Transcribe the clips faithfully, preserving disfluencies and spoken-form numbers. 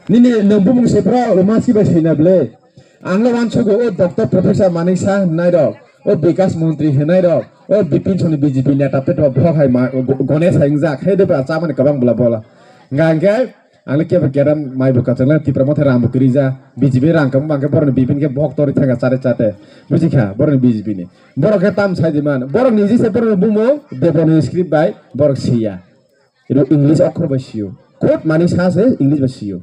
Nini nwng bumung se phro Roman script bai swi na ble. Ang le uansugo o doctor professor Manik Saha hwnwi rok, o Bikas Montri hwnwi rok, o Bipin Soni B J P neta peto bhok hai ma go-, gone sai wngjak. He de ba chamani kwbang bwla bola. Hwnka hwnkhe ang le kebo keram mai bo kachang le Tipra Motha rang bo kwrwi ja. B J P rang kwbang khe boroni Bipin khe bhok tori thanga chate chate. Buji kha boroni B J P ni. Borok khe tam sai di man. Borok niji se borok bumung Deboni script bai borok siya. Ero English okhor bai sio. Khub Manik Saha se English bai sio.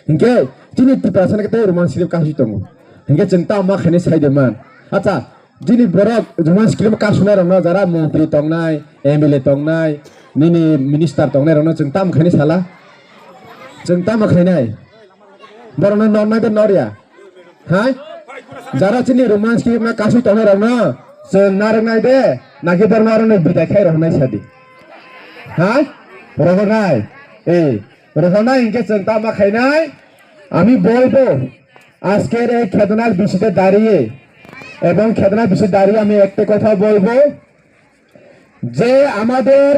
Hinkhe chini Tiprasa ni khe tei Roman script kasi tongo. Hinkhe chwng tamo ma khainai sai de man. Acha, chini borok Roman script kasunai rokno jara montri tongnai, M L A tongnai, nini minister tongnai rokno chwng tamo khainai sala? Chwng tamo khainai? Borokno nornai de norya? Hai? Jara chini Roman script no kasui tongnai rokno chwng narwknai de, naki borokno aroni bidai khai rohornai sadi? Hai? Rohornai. Eh, rohornai hinkhe chwng tamo khainai? আমি বলবো, আজকের এই খেদনার বিষয়তে দাঁড়িয়ে এবং খেদনার বিষয়ে দাঁড়িয়ে আমি একটা কথা বলবো যে আমাদের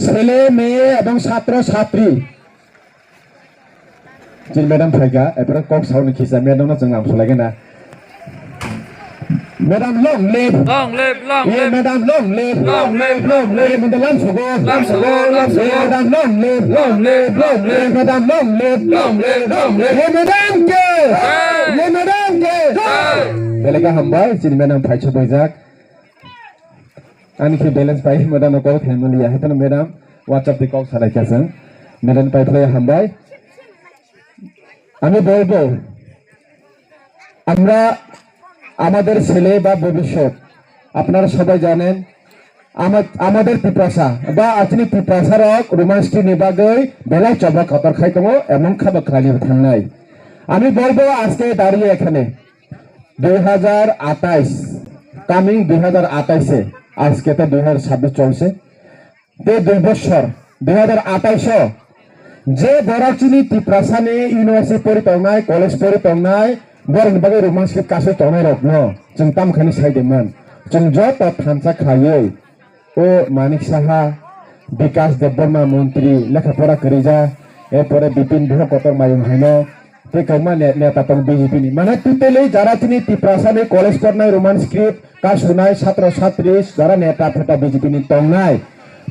ছেলে মেয়ে এবং ছাত্র ছাত্রী, যে ম্যাডাম থাকা এরপরে কক সাউন্ড খিচা ম্যাডাম না চোখ নাম চলে না। Madam, long live. Long live, long Ye live. Madam, long live. Long live, long live. Ye Madam, lam sugo. Lam sugo, lam sugo. Ye Madam, long live. Long live, long live. Ye Madam, long live. Long live, long live. Ye Madam ke. Jai. Ye Madam ke. Jai. Belai khe hambai, chini Madam phai sobaijak. Ani khe balance pai, Madam no call khlai maliya. Haitano Madam, WhatsApp di kok salai kha chwng. Madam pai phlai hambai. আমি বলবো, আমরা আমাদের ছেলে বা ভবিষ্যৎ, আপনারা সবাই জানেন, আমা-, আমাদের তিপ্রাসা বা আচনি তিপ্রাসা রক রোমান স্ক্রিপ্ট নি বাগৈ বেলায় চবা কতর খাই tongo এবং খাবা খালি থাংনাই। আমি বলবো আজকে দাঁড়িয়ে এখানে দুই হাজার আঠাইশ, কামিং দুই হাজার আঠাইশে, আজকে তো দুই হাজার ছাব্বিশ চলছে, tei dui bochor, dui hazar atais o je borok chini Tiprasani university pori tongnai, college pori tongnai, borokni bagwi roman script kasui tongnai rokno chwng tamo khainwi sai de man. Chwng joto thansa khlaiwi o Manik Saha, Bikas Debbarma montri lekha pora kwrwija, erpore Bipin Bihak Kotor Mayung haino, tei kwbangma ne-, neta tong B J P ni. Mane totally jara chini Tiprasa ni college pornai, Roman script kasunai, satro satri, jara neta pheta B J P ni tongnai.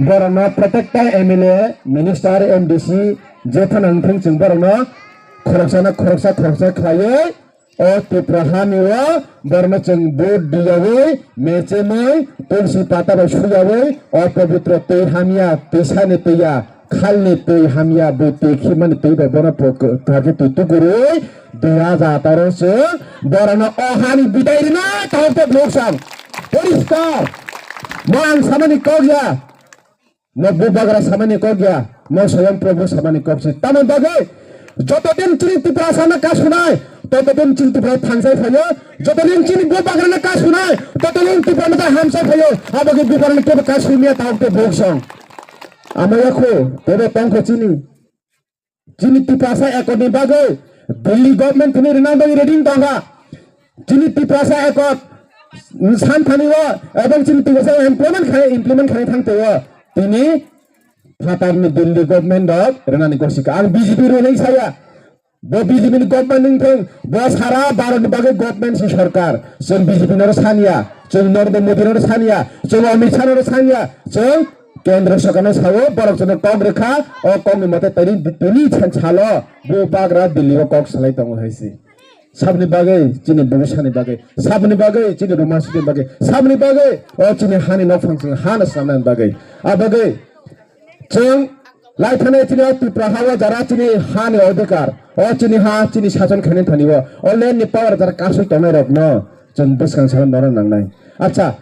Borokno protekta M L A, minister, M D C, jephano wngthang chwng borokno khoroksa na khoroksa, khoroksa khlaiwi o Tipra hani o borokno chwng vote diyawi, mechemwi, tulsi pata bai suyawi, o pobitro twi hamya, twisani twiya, khalni twi hamya, bui twi khimani twi bai bono po-, kharkhe twi tukurwi, dui hazar atharo se borokno o hani bidai rina kaham khe bwsang. Poriskar. Mo ang samani kok ya. Mo bubagra samani kok ya. Mo Swayam Prabhu samani kok se. Tamoni bagwi joto din chini Tiprasa no kasunai, toto din chini Tiprasa thangsai phaio. Joto din chini bubagra no kasunai, toto din Tiprasa no hamsai phaio. Abagwi bubagra no kebo kasui miya tawk te bwsang. Amo yakho, tebo tongkho chini. Chini Tiprasa Accord ni bagwi Delhi government thani rina bagwi ready tongkha. Chini Tiprasa Accord san thani o ebong chini Tiprasa implement khai, implement khai thang tei o. Tini phatar ni Delhi government rok rina ni gosi ka. Ang B J P rwi saya. Bo B J P ni government wng thung, bo sara Bharat ni bagwi government si sarkar. Chwng B J P no sanya, chwng Narendra Modi no sanya, chwng Amit Shah no sanya, chwng Kendra sarkar no sao, borok chwngno kok rwkha, o kok ni mote tini, tini salo bo bagra Delhi o kok salai tongo hai si. Sabni bagwi chini bwsani bagwi, sabni bagwi chini roman script ni bagwi, sabni bagwi o chini hani nokphang chwng hana swnamnani bagwi. A bagwi Chwng lai thani chini o Tripura ha o jara chini ha ni odhikar, o chini ha chini sachon khainani thani o, o land ni power jara kasui tongnai rok no chwng bwskang salo norok nangnai. Acha,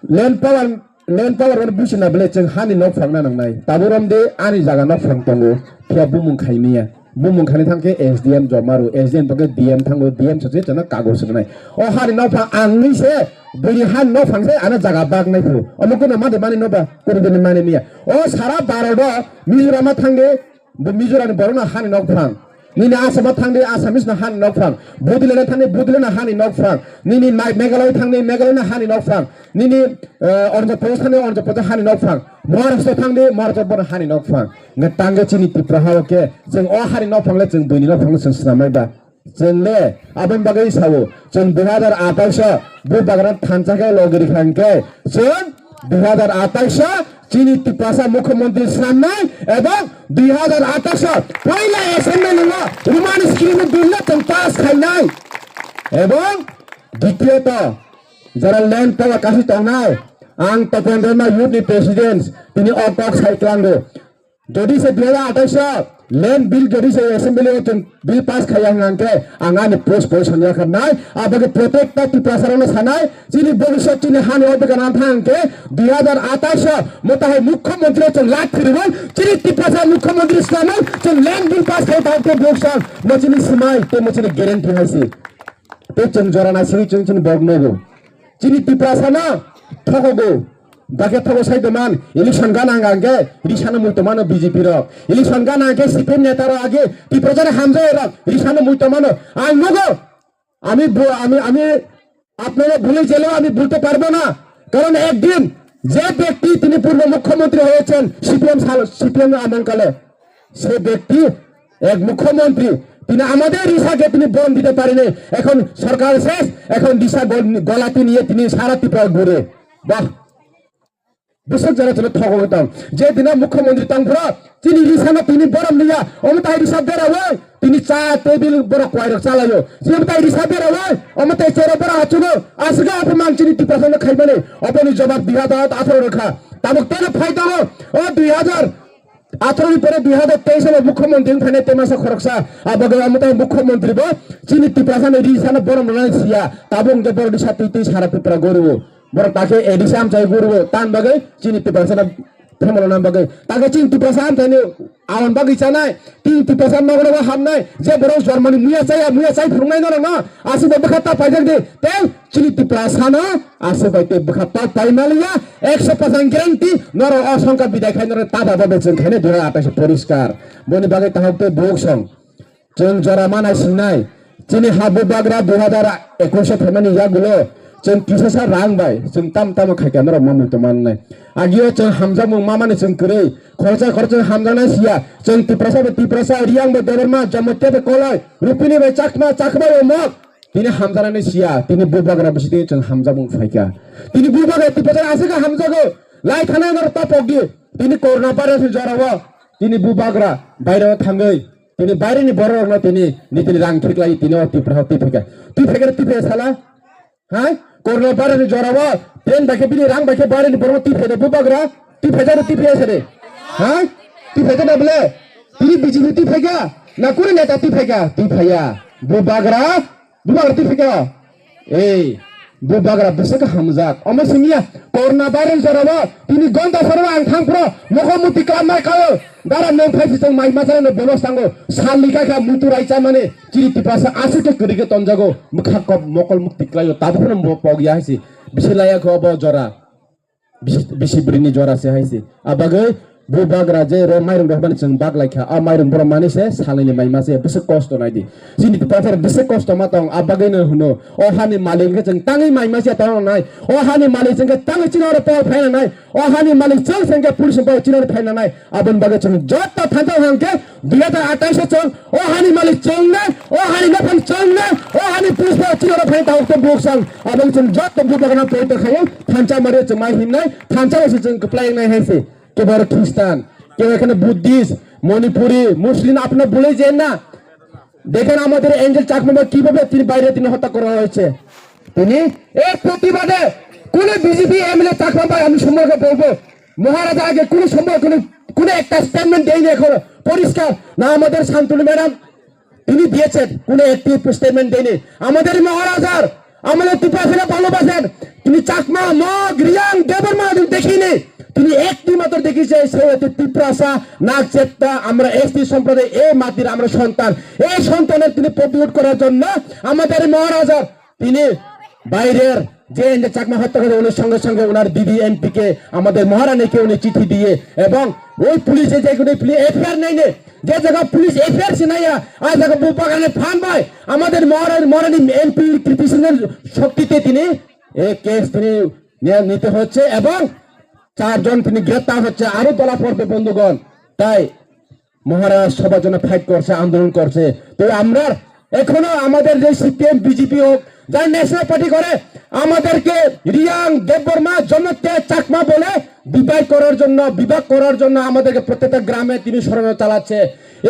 land power, land power rok busi na bwle chwng ha ni nok phangna nangnai. Tabuk rom de ani jaga nok phang tongo, phiya bumung khaimaya. Bumung khani thangkhe S D M joma rw, S D M thangkhe D M thango, D M sachi chana kagoj rwnai. O hani nokphang ang ni se, bini hani nokphang se ano jaga bag nai phuru. Omo kono made mani noba, kono dini mani miya. O sara Bharat o Mizoram a thangde, bo Mizoram ni borok no hani nokphang. Nini Assam a thangde, Assamese no hani nokphang. Budilana thangde, Budilana hani nokphang. Nini Mai-, Meghalaya thangde, Meghalaya no hani nokphang. Nini, eh, Arunachal Pradesh thangde, Arunachal Pradesh hani nokphang. Maharashtra thangdi, Maharashtra bono hani nokphang. Nga tangge chini Tripura hao khe, chwng o hani nokphang le chwng buini nokphang le chwng swnamai ba. Chwng le, aboni bagwi sao, chwng dui hazar atais o, bo bagran thansa khe logi rikha hwnkhe, chwng dui hazar atais o, chini Tiprasa mukhyamantri swnamnai, ebong dui hazar atais o, poila assembly o Roman script bill no chwng pass khainai. Ebong, ditiyoto, jara land power kasi tongnai, ang Topendra Nath youth ni president, tini o kok sai tlango. Jodi se dui hazar atais o land bill jodi se assembly o chwng bill pass khaiya hwnkhe ang ani post position yakharnai, aboni protect ta Tiprasa rokno sanai, chini bhobishyot chini hani odhikar nang thang khe dui hazar atais o mwtai mukhyamantri chwng lak phiribon, chini Tiprasa mukhyamantri swnamwi chwng land bill pass khai tang khe buksa mo chini swmai tei mo chini guarantee hai se. Tei chwng jora naisingwi chwng chini borok nogo. Chini Tiprasa no thokogo. Dakhe thogo sai doman, election gana hwnkhe risano mui tongmano B J P rok. Election gana hwnkhe C P M neta rok age Tiprasa ni hamjai rok risano mui tongmano. Ang nogo. Ami bo-, ami, ami আপনারা ভুলে গেলেও আমি ভুলতে পারবো না। কারণ একদিন যে ব্যক্তি তিনি পূর্ব মুখ্যমন্ত্রী হয়েছেন সিপিএম সাল, সিপিএম আমলকালে, সে ব্যক্তি এক মুখ্যমন্ত্রী, তিনি আমাদের রিসাকে তিনি বরণ দিতে পারেনি। এখন সরকার শেষ, এখন রিসা গল-, গলাতে নিয়ে তিনি সারা ত্রিপুরা ঘুরে। বাহ, bwswk jora chwla thogo tong. Je dina mukhyamantri tong phro, chini risano tini borom liya, omo tai risa berawi, tini cha tebil borok kwai rok chalayo. Je omo tai risa berawi, omo tai chero borok achugo, aswk aphuru mang chini Tiprasa no khaimani, oboni jobab dui hazar atharo rwkha. Tabuk teno phai tongo, o dui hazar atharo ni pore dui hazar teis o mukhyamantri wng phainai temasa khoroksa, abagwi omo tai mukhyamantri bo chini Tiprasa ni risano borom rwnai siya, tabuk hwnkhe borok risa twi twi sara Tripura goriwo. Borok takhe A D C amchai guribo, tan bagwi chini Tiprasa na themolo na bagwi. Takhe chini Tiprasa amchaini awan bagwi chanai, chini Tiprasa nogo nogo hamnai, je borok jormani muya chaya, muya chai phunuknai norokno, aswk bo bwkha ta paijak di, tei chini Tiprasa no aswk bai tei bwkha ta pai maliya, ekso percent guarantee norok o songkar bidai khai norok ta baba becheng khainai dui hazar atais poriskar. Boni bagwi tahok tei buhok song. Chwng jora ma naisingnai. Chini ha bubagra dui hazar ekush o phaimani yagulo chwng kisasa rang bai chwng tam tamo khaikha norok mamung tongmannai. Agio chwng hamjakmung mamani chwng kwrwi. Khoroksa khorok chwng hamjaknai siya. Chwng Tiprasa bai Tiprasa, Riyang bai Debbarma, Jamatia bai Koloi, Rupini bai Chakma, Chakma bai Omok. Tini hamjaknai siya. Tini bubagra bisi tini chwng hamjakmung phaikha. Tini bubagra Tiprasa aswk hamjago. Lai thanai norok ta pokdi. Tini corona virus ni jorao. Tini bubagra baireo thangwi. Tini baireni bororokno tini, ni tini rang khiklai tini o Tripura o twi phaikha. Twi phaikha, twi phaikha sala? Hai? Corona virus ni jorao train bai khe bini rang bai khe baireni borokno twi phaikha bubagra? Twi phaikha na twi phaikha sade? Hai? Twi phaikha na bole? Tini B J P twi phaikha? Na kunu neta twi phaikha? Twi phaiya. Bubagra? Bubagra twi phaikha? Ei, bubagra bwswk hamjak. Omo simiya, corona virus jorao, tini gonda soro ang thang phro, mokol muti klamnai kao. Dara nong phai sijak mai masa no belos tango. Sal ni kaka mutu rai cha mani, chiri Tiprasa aswk khe kwrwi khe tonjago. Mwkhang kok mokol mukti klaio, tabuk no mo pok ya hai si. Bisi laya kho bo jora. Bisi, bisi bwrwini jora se hai se. A bagwi bubagra je ro mairung rok mani chwng bak lai kha. A mairung borok mani se salnwi ni mai ma se bwswk kosto nai di. Chini Tiprasa bwswk kosto ma tong. A bagwi no hwno. O hani malik hwnkhe chwng tangwi mai ma se tong nai. O hani malik chwng khe tangwi chini oro pol phai nai. O hani malik chwng se hwnkhe police ni pol chini oro phai nai. Aboni bagwi chwng joto thansa hwnkhe dui hazar atais o chwng o hani malik chwng nai, o hani nophang chwng nai, o hani police bai chini oro phai tawk tei buk sang. Aboni chwng joto bubagrano poito khayo, thansa mari chwng mai himnai, thansa bai se chwng kwplai wngnai hai se. Kebo aro Khristan, kebo এখানে Buddhist, Manipuri, Muslim, আপনারা ভুলে যেন না। দেখেন আমাদের এঞ্জেল চাকমা কিভাবে তিনি বাইরে তিনি হত্যা করা হয়েছে। তিনি এর প্রতিবাদে কোনো বিজেপি এমএলএ চাকমা ভাই আমি সম্পর্কে বলবো, মহারাজা আগে কোনো সময় কোনো, কোনো একটা স্টেটমেন্ট দেয়নি এখনো। পরিষ্কার না আমাদের শান্তনু ম্যাডাম, তিনি দিয়েছেন, কোনো একটি স্টেটমেন্ট দেয়নি। আমাদের মহারাজার আমলে ত্রিপুরাসীরা ভালোবাসেন, তিনি চাকমা, মগ, রিয়াং, দেববর্মা আমি দেখিনি। তিনি একটি মাত্র দেখেছে, সে হচ্ছে তিপ্রাসা, নাগচেত্তা, আমরা এসটি সম্প্রদায়, এই মাটির আমরা সন্তান। এই সন্তানের তিনি প্রতিরোধ করার জন্য আমাদের মহারাজার তিনি বাইরের যে, যে চাকমা হত্যা করে, উনি সঙ্গে সঙ্গে ওনার দিদি এমপি কে, আমাদের মহারানীকে উনি চিঠি দিয়ে, এবং ওই পুলিশে যে কোনো পুলিশ এফআইআর নেই নে, যে জায়গা পুলিশ এফআইআর সে নাই, আর জায়গা বুক বাগানে ফান ভাই, আমাদের মহারানী, মহারানী এমপি কৃপি সিংহের শক্তিতে তিনি এই কেস তিনি নিয়ে নিতে হচ্ছে, এবং চারজন তিনি গ্রেপ্তার হচ্ছে, আরো ধরা পড়বে বন্ধুগণ। তাই মহারাজ সবার জন্য ফাইট করছে, আন্দোলন করছে। তো আমরা এখনো আমাদের যে সিপিএম, বিজেপি হোক, যারা ন্যাশনাল পার্টি করে, আমাদেরকে রিয়াং দেববর্মা, জনতে চাকমা বলে বিভাগ করার জন্য, বিভাগ করার জন্য আমাদেরকে প্রত্যেকটা গ্রামে তিনি ষড়যন্ত্র চালাচ্ছে।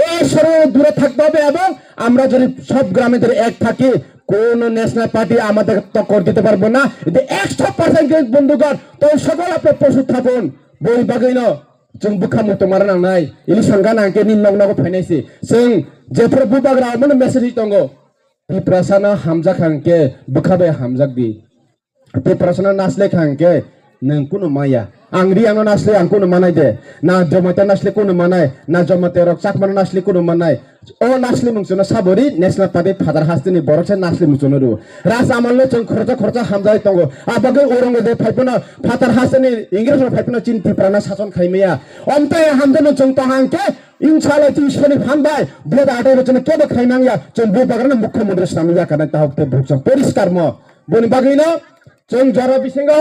এই ষড়যন্ত্র দূরে থাকতে হবে এবং আমরা যদি সব গ্রামে যদি এক থাকি, কোন ন্যাশনাল পার্টি আমাদের টক্কর দিতে পারবো না। এতে একশো পার্সেন্ট বন্ধুগণ, তো সকল আপনার প্রস্তুত থাকুন। বই বাগাইনো, chwng bwkha muitu mara nangnai, election gana hwnkhe nini nok nogo phainai se. Chwng jephru bubagra omono message ri tongo. Tiprasano hamjak hwnkhe bwkha bai hamjak di. Tiprasano nasle kha hwnkhe nwng kunu maya. Ang ri ano nasle ang kunu manai de. Na Jamatia nasle kunu manai, na Jamatia rok Chakmano nasle kunu manai. O naslimung chwngno sabori National Party phatar hasteni borok se naslimung chwngno rwo. Raja Amal no chwng khoroksa khoroksa hamjai tongo. Abagwi Aurangzeb phai phano phatar hasteni Ingres rok phai phano chini Tripura no sason khai maya. Omtai hamjano chwng tong hang khe inshallah chini soni phan bai dui hajar atharo chwngno kebo khai mangya. Chwng bubagra no mukhyamantri swnamya kana tahok te bukchang poriskar mo. Boni bagwi no chwng jora bisingo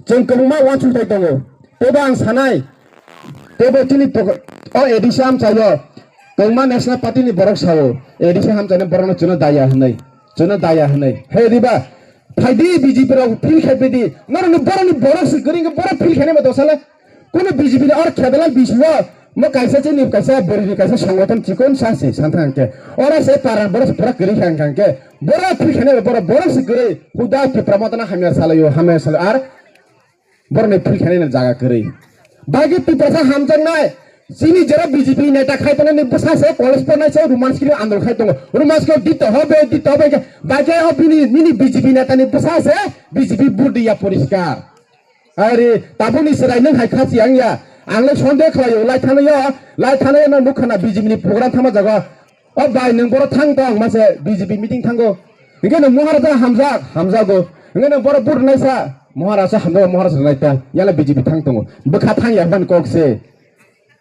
chwng kwbangma uansuk thai tongo. Tebo ang sanai, tebo chini pok-, o A D C amchaio kwbangma National Party ni borok sao, A D C hamchaini borokno chwngno daya hwnwi, chwngno daya hwnwi. He diba? Phaidi B J P rok feel khai phaidi. Norokni borokni borok se kwrwi hwnkhe borok feel khainai ba dosale. Kunu B J P ni or khedala bisio mo kaisa chini kaisa bwrwini kaisa songothon chikon sa se santhang khe. Ora se para borok se pura kwrwi kha hwnkha khe. Borok phikhe ne borok borok se kwrwi huda Tipra Motha no hamya salaio, hamya salaio ar borok ni phikhe ne jaga kwrwi. Bagi Tiprasa hamjaknai chini jera B J P neta khai tongnai ni bwsa se college pornai se Roman script andol khai tongo. Roman script dito hobe, dito hobe khe bagi o bini nini B J P neta ni bwsa se B J P vote ya poriskar. Ari tabukni chwrai nwng hai kha chiyang ya. Ang le sonde khlaio, lai thanaio, lai thanaio no nukha na B J P ni program thama jago. O bai nwng boro thang tong mase B J P meeting thango. Hingke nwng Maharaja hamjak, hamjago. Hingke nwng boro vote naisa, Maharaja hamjago, Maharaja naita. Yala B J P thang tongo. Bwkha thang ya man kok se.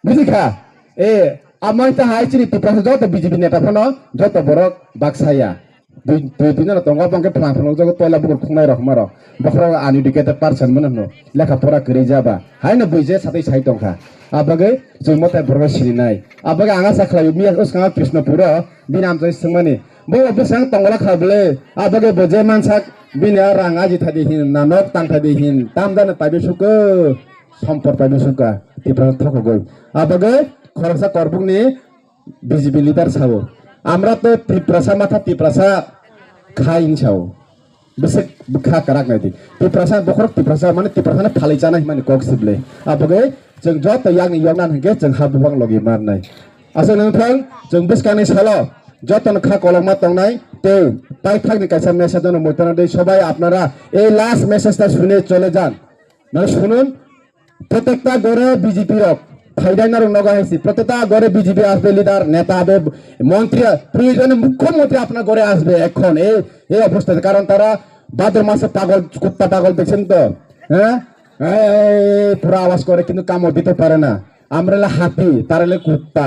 Bujikha? E, amai ta hai chini Tiprasa joto B J P neta phano joto borok baksa ya. Dui, dui tin jona tongo, abang khe phlang phlang jogo toila bukur khungnai rok hwnma rok. Bokhorok uneducated person mano hwno. Lekha pora kwrwi jaba. Haino bui je satwi sai tongkha. Abagwi chwng motai borok sirinai. Abagwi ang asa khlaio miya swkang Krishnapuro bini amchai swngmani. Bo bwsang tongla kha bwle. Abagwi bo je mansak bini a rang aji thadi hin, na nok tang thadi hin. Tamdana paibe suko. Sompor paibe suka. Tiprasa thokogwi. Abagwi khoroksa korbukni B J P leader sao, "Amra to Tiprasa matha Tiprasa khai," sao. Bwswk bwkha kwrak nai di. Tiprasa bokhorok Tiprasa mane Tiprasa no phalwi chana himani kok sible. Abagwi chwng joto yakni yoknan hwnkhe chwng ha bubang logi marnai. Aswk nang thang chwng bwskangni salo joto no kha kolokma tongnai tei paithakni kaisa message no muitana dei sobai apnara ei last message ta sune chole jan. Mane sunun, প্রত্যেকটা ঘরে BJP rok phaidai norok nogo hai si, প্রত্যেকটা ঘরে বিজেপি আসবে, লিডার নেতা হবে, মন্ত্রী, প্রয়োজনে মুখ্যমন্ত্রী আপনার ঘরে আসবে এখন এই এই অবস্থাতে। কারণ তারা ভাদ্র মাসে পাগল, কুত্তা পাগল দেখছেন তো, হ্যাঁ? এই পুরো আওয়াজ করে কিন্তু কামড় দিতে পারে না। আমরা হলে হাতি, তারা হলে কুত্তা।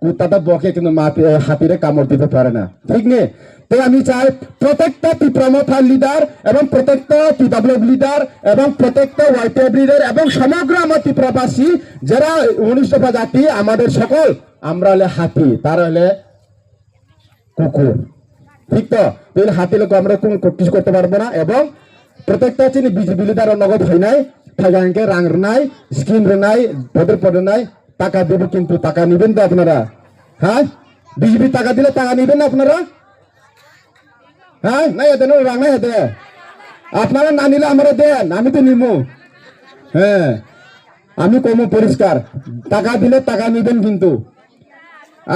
কুত্তা তো বকে কিন্তু মাটি, এ, হাতিরে কামড় দিতে পারে না, ঠিক নেই? তাই আমি চাই প্রত্যেকটা ত্রিপুরা মথার লিডার এবং প্রত্যেকটা পিডব্লিউডি লিডার এবং প্রত্যেকটা ওয়াইপিএফ লিডার এবং সমগ্র আমার ত্রিপুরাবাসী, যারা উনিশ দফা জাতি, আমাদের সকল, আমরা হলে হাতি, তারা হলে কুকুর, ঠিক তো? তাহলে হাতি লোক আমরা কোনো কিছু করতে পারবো না। এবং প্রত্যেকটা চিনি বিজেপি লিডার নগদ হয় নাই, থাকা আনকে রাং রেনাই, স্কিম রেনাই, ভোটের পদে নাই, টাকা দেব, কিন্তু টাকা নিবেন তো আপনারা? হ্যাঁ, বিজেপি টাকা দিলে টাকা নিবেন না আপনারা? হ্যাঁ, নাই এতে রাং নাই এতে। আপনারা না নিলে আমরা দেন, আমি তো নিমু। হ্যাঁ, আমি কমু পরিষ্কার, টাকা দিলে টাকা নিবেন কিন্তু।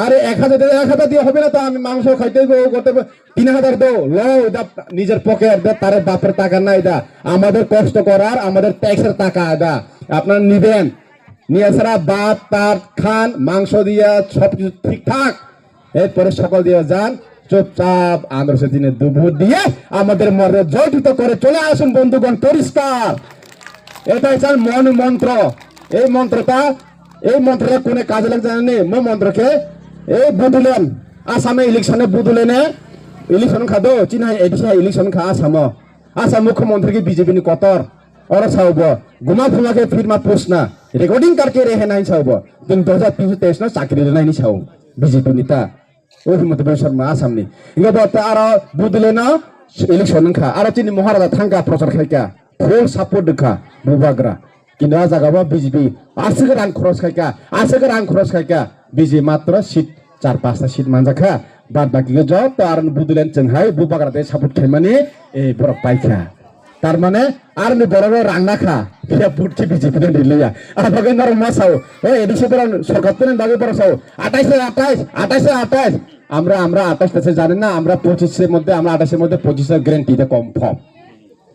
আরে এক হাজার দিলে এক হাজার দিয়ে হবে না তো, আমি মাংস খাইতে হইবে, ও করতে হবে। তিন হাজার দাও, লও, এটা নিজের পকেট, এটা তার বাপের টাকা না, এটা আমাদের কষ্ট করার, আমাদের ট্যাক্সের টাকা, এটা আপনারা নিবেন। নিয়ে ছাড়া ভাত টাত খান, মাংস দিয়া সবকিছু ঠিকঠাক, এরপরে সকল দিয়ে যান, চুপচাপ আন্দোলন দিনে দুপুর দিয়ে আমাদের মর্যাদা জয়যুক্ত করে চলে আসুন বন্ধুগণ, পরিষ্কার। এটাই চান মন মন্ত্র। এই মন্ত্রটা, এই মন্ত্রটা কোনে কাজে লাগে জানেন নি? মো মন্ত্রকে এই বুদুলেন, আসামে ইলেকশনে বুদুলেনে ইলেকশন খাদো, চিনা এডিসি ইলেকশন খা আসামো। আসাম মুখ্যমন্ত্রী কি বিজেপি নি কতর? Oro sao bo, guma phuma khe phirma pushna, recording karke rehe nai sao bo. Tini do hajar tinso teis no chakri rwnai ni sao, B J P ni ta. O Himanta Biswa Sarma Assam ni. Inga bo ta aro Budule no election wngkha. Aro chini Maharaja thangkha prochar khaikha. Full support wngkha Bubagra. Kintu a jaga bo B J P aswk rang khoros khaikha, aswk rang khoros khaikha. B J P matro seat char pasta seat manjakha. Bad baki joto aro Budule chwng hai Bubagra de support khaimani, eh, borok paikha. Tar mane, aroni borok rang nakha, phiya vote khe B J P no riliya. Abagwi norok ma sao, o A D C borok sorkar toni bagwi borok sao, atais se atais, atais se atais. Amra, amra atais ta se jani na, amra pochis se moddhe, amra atais se moddhe pochis se guarantee ta confirm.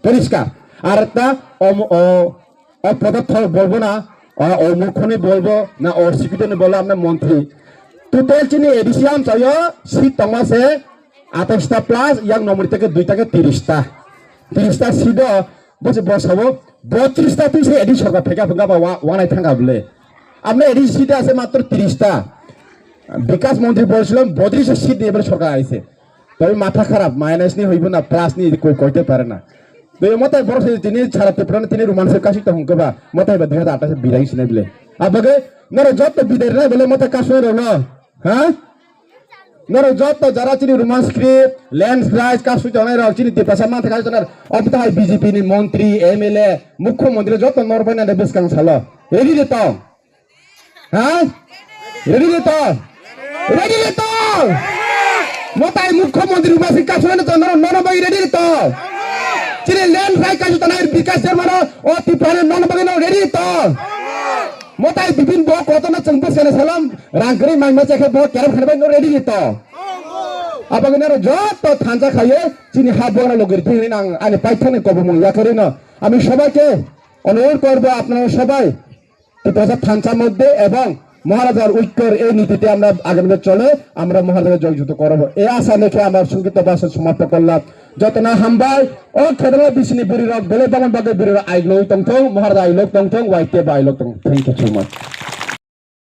Poriskar. Ar ta, om, o, o podartho bolbo na, o, o murkhoni bolbo na, o sikitoni bolbo, amra montri. Total chini A D C amchaio seat tongma se, atais ta plus yang nomri ta khe dui ta khe tiris ta. Tiris ta seat o, bo se bo sabo, botris ta twi se A D C sorkar pheka phunga ba wa-, wanai thangkha bole. Amne A D C seat ase matro tiris ta. Bikas montri bolsilo bodris seat ni ebar sorkar aise. Tabi matha kharap, minus ni hoibo na, plus ni koi koite pare na. Tabi motai borok se tini sara Tripura ni tini Roman se kasik ta hungke ba, motai ba dui hajar atais bidai sinai bole. Abage, noro jotto bidai rinai bole motai kasuk rok no. Ha? Norok joto jara chini Roman script, land rights, kasui tongnai rok, chini Tiprasa mantha kasui tongnai rok, obo to hai B J P ni montri, M L A, mukhyamantri joto norok bai nai bwskang salo. Ready de tong? Ha? Ready de tong? Ready de tong? Motai mukhyamantri Roman script kasui tongnai rok, norok bai ready de tong? Chini land rights kasui tongnai Bikas Sharma no, o Tiprasa no, norok bai no ready de tong? Motai bibin bo kotorno chwng bwskanai salam rang kwrwi mangma chakhe bo kerem khani bai no ready ni to. Abagwi naro joto thansa khaye chini ha bogna logir thwini nang ani paithakni kobomung yakarino. Ami সবাইকে অনুরোধ করব আপনারা সবাই ত্রিপ্রাসা থানসা মধ্যে এবং মহারাজার ঐক্যর এই নীতিতে আমরা আগামীতে চলে আমরা মহারাজাকে জয়যুক্ত করব। এই আশা রেখে আমার সংক্ষিপ্ত ভাষণ সমাপ্ত করলাম। Jotona hambai, o khedama bisini bwrwi rok, belai bangma bagwi bwrwi rok ailoi tongthong, Maharaja ailok tongthong, Y T F ailok tongthong. Thank you so much.